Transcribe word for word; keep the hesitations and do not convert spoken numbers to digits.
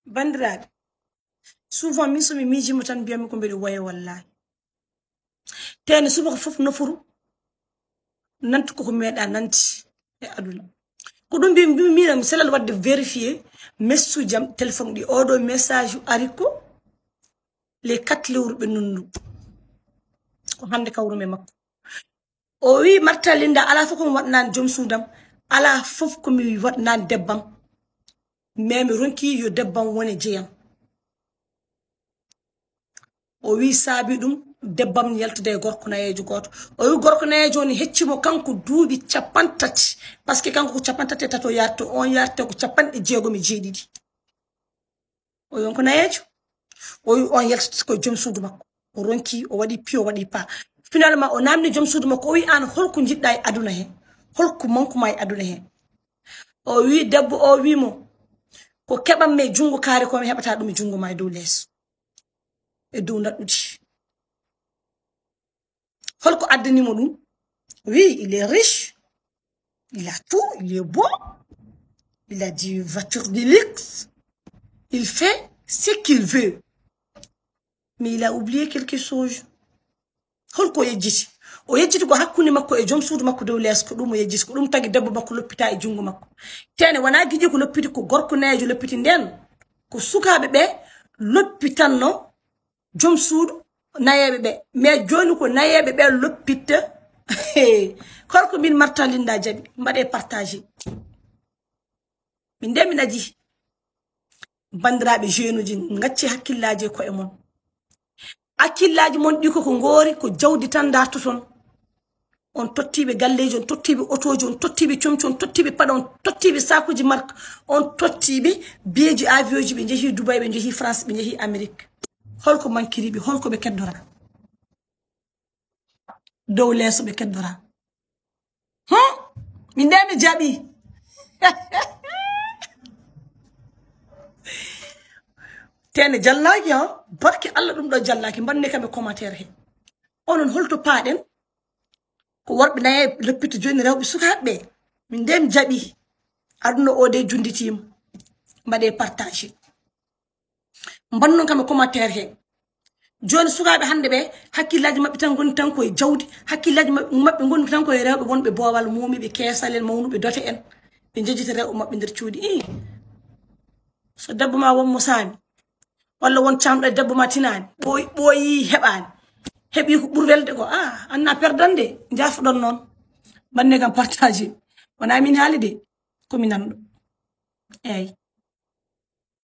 Banndiraaɓe, souvent min so mi miijii mo tan mbiyammi ko mbeɗo woya wallahi. Tene subaka fof nofuru nanti koko meeɗa nanti e aduna. Ko ɗum mbi mbi miɗam selal waɗde vérifier message am téléphone ɗi oɗo message ari ko les quatre lewru ɓe nundu. Ko hannde kawrumi e makko. O wi Marta Linda ala fof ko mi waɗnani joom suudam, ala fof ko mi waɗnani debbam. Mais mi ronki yo debbam wone jeyam. O wi saabi ɗum debbam yaltude e gorko nayeejo gooto. O wi gorko nayeejo woni heccimo kanko duuɓi capantati, parce que kanko ko capantati e tato yarto, on yarto ko capanɗe jeegom e jeeɗiɗi. O wi on ko nayeejo. O wi on yaltata ko joom suudu makko. O ronki, o waɗi piyo, o waɗi pa. Finalement o namni joom suudu makko, o wi an holko jiɗɗa e aduna he? Holko mankuma e aduna he? O wi debbo o wi mo ko keɓam me junngo kaari ko mi heɓata ɗum e junngo ma e dow leeso, e dow naɗɗudi. Holko addani mo ɗum? Oui, il est riche, il a tout, il est beau, il a des voitures de luxe, il fait ce qu'il veut. Mais il a oublié quelque chose. Holko o yejjiti? O yejjiti ko hakkunde makko e joom suudu makko dow leeso, ko ɗum o yejjiti, ko ɗum tagi debbo makko loppita e junngo makko. Tene wona giƴi ko loppiti, ko gorko nayeejo loppiti nden. Ko sukaaɓe ɓe loppitanno joom suudu nayeeɓe ɓe. Mais jooni ko nayeeɓe ɓe loppitta. Kala ko min Marta Linda jaɓi, mbaɗe partager. Min de mi naji. Banndiraaɓe jeunes uji, ngacce hakkillaaji e koye mon. Hakkillaaji mon ɗi ko ko ngoori, ko jawdi tan dartoton. On tottiiɓe galleeji, on tottiiɓe otooji, on tottiiɓe comci, on tottiiɓe paɗe, on tottiiɓe saakuji marque, on tottiiɓe biyeeji avion ji, ɓe njehii Dubaï, ɓe njehii France, ɓe njehii Amérique. Holko mankiriiɓe, holko ɓe keddora? Dow leeso ɓe keddora. Hmm? Min de mi jaɓi. Tene jallaki, ha? Barke Allah ɗum ɗo jallaki. Mbanne kam e commentaire he. Onon holto paaɗen? Ko worɓe naye loppito jooni rewɓe sukaaɓe ɓe. Min de mi jaɓi. Aduna o de junditima. Mbaɗe partager. Mbannon kam e commentaire he. Jooni sukaaɓe hannde ɓe, hakkillaaji maɓɓe tan ngoni tan koye jawdi, hakkillaaji maɓɓe, maɓɓe ngoni tan koye rewɓe wonɓe boowal, muumiiɓe, keesal en, mawnuɓe, dote en. Ɓe njejjita rewɓe maɓɓe nder cuuɗi. Ii. So debbo ma won mo saami, walla won caamɗo e debbo ma tinaani, ɓooyi, ɓooyi heɓaani, heɓi ko ɓuri welde ko, ah, anna perdande, njaafoɗon noon. Mbanne kam partager. Wona min haali de, ko mi nanɗo. Eeyi.